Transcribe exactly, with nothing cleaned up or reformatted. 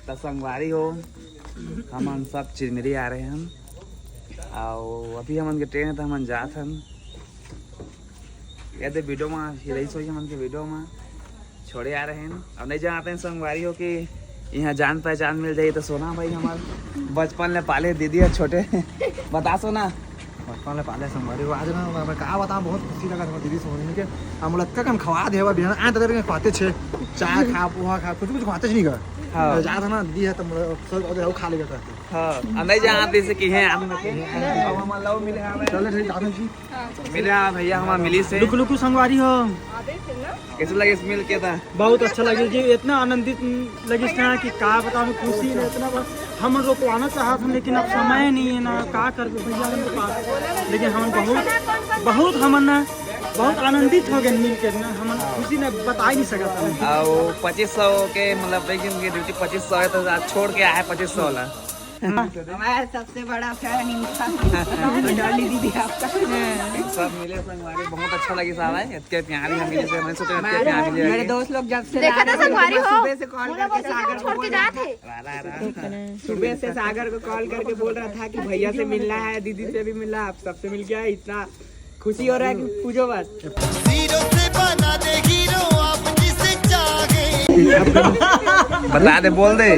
त संगवारी हो, हमन सब चिरमिरी आ रहे हन, अउ अभी हमन के ट्रेन हे, त हमन जात हन। ये दे वीडियो मा ही रही सोई हमन के वीडियो मा छोड़े आ रहे हन। अब नहीं जानते हैं संगवारी हो कि यहाँ जान पहचान मिल जाई, तो सोना भाई हमार बचपन ले पाले दीदी है छोटे। बता सोना। बचपन ले पाले संगवारी हो, आज ना मैं, मैं का बताऊं, बहुत खुशी लगा था दीदी से मिल के। हम लोग कन खवा दे बा बिहान, आए तक खवाते छे, चाय खा, पोहा खा, कुछ कुछ खवाते नहीं कर। हाँ। जात ना दीदी है, तो मतलब सब अगर खा लेगा करते। हाँ, अब नहीं जानते से कि हैं आप लोग के। अब हम लोग मिले हमें। चलो ठीक, आप जी। मिले हाँ भैया, हमार मिली से। लुक लुकु संगवारी हो। कैसे लगे इस मिल के था? बहुत अच्छा लगे जी, इतना आनंदित लगिस ना कि का बताऊं, खुशी ना इतना बस हम रोकवाना चाहत हन, लेकिन अब समय नहीं है ना, का करबे भैया हमन के पास। लेकिन हम बहुत, बहुत हमन ना बहुत आनंदित हो गए मिल के ना, हमन खुशी ना बता ही नहीं सकत हन। और पच्चीस सौ के मतलब एक दिन की ड्यूटी पच्चीस सौ है, तो आज छोड़ के आए पच्चीस सौ ला। हमारा सबसे बड़ा फैन इनका। डॉली दीदी आपका। सब मिले संगवारी, बहुत अच्छा लगी साहब है, इतने प्यारी हम मिले से, मैं सोचा इतने प्यारी मिले मेरे आगे। दोस्त लोग जब से देखा था संगवारी हो, सुबह से कॉल करके सागर को छोड़ के बोल रहा जाते। था। सुबह से सागर को कॉल करके बोल रहा था कि भैया से मिलना है, दीदी से भी मिलना है, आप सबसे मिल गया, इतना खुशी हो रहा है कि पूछो मत। जीरो से बना दे हीरो आप जिसे चाहे। बता दे, बोल दे।